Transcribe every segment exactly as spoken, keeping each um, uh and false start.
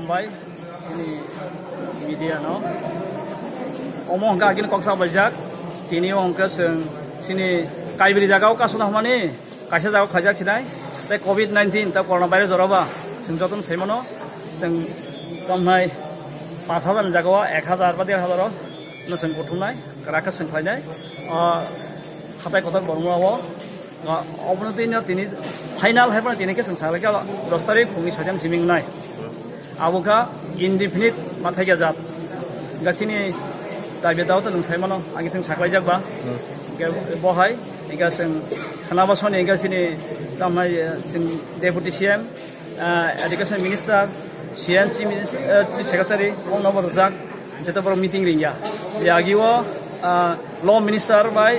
Bai, chini media no. Omo hwnkha agini kok sa baijak. Tini o hwnkha chwng chini Kaibri jaga o kasu na hwnmani kaisa jaga o khaijak sinai. Tei covid nineteen ta corona virus jora ba chwng jotono sai mano. Chwng tongmai pash hajar ni jaga o ek hajar ba der hajar o no chwng kuthumnai, kwrak khe chwng khlainai. O hatai kotor Bormura o. Obono twi no tini final hai phano tini khe chwng salai kha dos tarik phungni soitan simi wngnai. Abo kha indefinite ma thai kha jat. Hwnkhe chini dabi dao to nwng sai mano, ang chwng saklaijak ba. Hwnkhe bo hai, hwnkhe chwng khana bosoni, hwnkhe chini tamo hai, eh, chwng Deputy C M, ah, Education Minister, C M, Chief Minister, eh, Chief Secretary, o nobo rwjak, joto borok meeting ringya. Je agi o, ah, Law Minister bai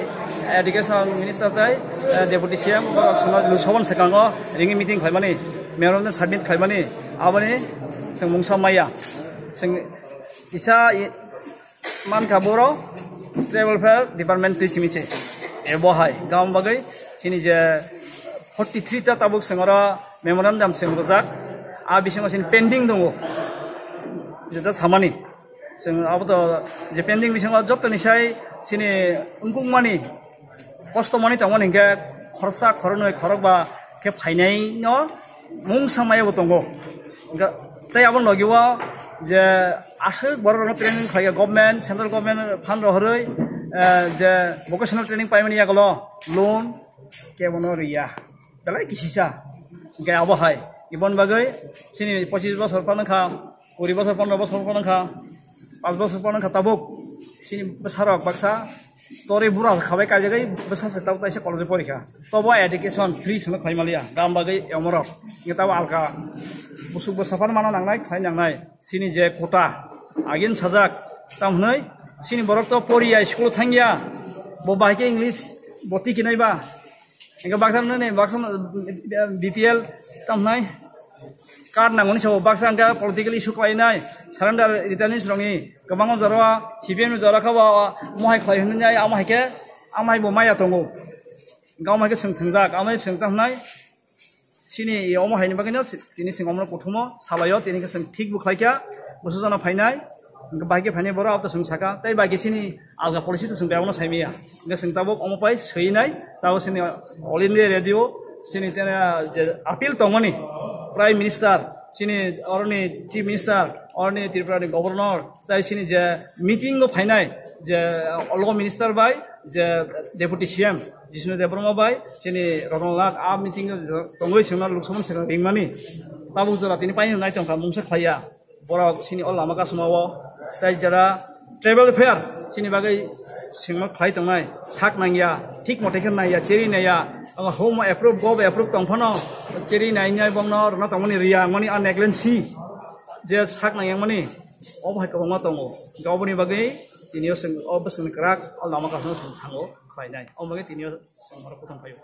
Education Minister tai, ah, Deputy C M borok sono Lok Sabha ni swkango ringwi meeting khlaimani, memorandum submit khlaimani, aboni chwng mungsa maya. Chwng kisa i-, mankha boro Tribal Welfare Department twi simi se. Ebo hai, gam bagwi chini je forty three ta tabuk chwng oro memorandum chwng rwjak, a bisingo chini pending tongo, jeta samani. Chwng abo to je pending bisingo jotoni sai chini wngkukmani kosto mani tongmani hwnkhe khoroksa, khoroknwi, khorokba khe phainai no mungsa maya bo tongo. Hwnkhe tei abo logi o je aswk borok rokno training khlai government, central government fund rohorwi, eh, je vocational training paimani yagulo loan kebono riya. Belai kisisa. Hwnkhe abo hai. Iboni bagwi chini pochis bosor phano kha, kuri bosor, pondro bosor phano kha, panch bosor phano kha tabuk. Chini bwsarok baksa tori bura khabai kaijagwi bwsa se tabuk taisa college o porikha. Tobo education free se khlai maliya. Gam bagwi omorok. Hwnkhe tabo alka busuk bwsa phano mana nangnai, khlai nangnai. Chini je kota, agin sajak, tam hwnwi chini borok to poriya, school o thangya. Bo bahai khe English bo tikinai ba. Hingke baksa nini, baksa B P L tamnai card nangmani sabo, baksa hingke political issue khlainai, surrender returnees rongni kwbangma jora, C P M ni jora khe bo mohai khlai hwnwi, amo hai khe, amo hai bo maya tongo. Hingke amo hai khe chwng thwngjak, amo hai chwng tamnai, chini omo haini bagwino tini chwng omono kuthumo salaio, tini khe chwng thik bo khlaikha, bwsajano phainai. Hingke bahai khe phainai borok, abo to chwng saka, tei bahai khe chini alga policy to chwng bai abono saimaya. Hingke chwng tabuk omo pai swinai, tabuk chini All India Radio, chini tene je appeal tongmani, Prime Minister, chini oroni Chief Minister, oroni Tripura ni Governor, tei chini je meeting o phainai, je Law Minister bai, je Deputy C M, Jishnu Debbarma bai, chini Ratan Lal, a meeting o tongwi chwngno Lok Sabha ni swkang ringmani, tabuk jora tini paini nai tongkha, mungsa khlaiya. Borok chini o lama kasuma o tei jara tribal welfare chini bagwi singma khlai tongnai, sak nangya, thik mote khe naiya, cheri naiya, abo home approve, gov approve tong phano cheri nainai bongno rwna tongmani riya, mani a negligence je sak nangya mani obo hai kwbangma tongo. Hingke oboni bagwi tini o chwng o bwswkni kwrak o lama kasuma chwng thango khlainai, omo bagwi tini o chwng oro kuthum phaio.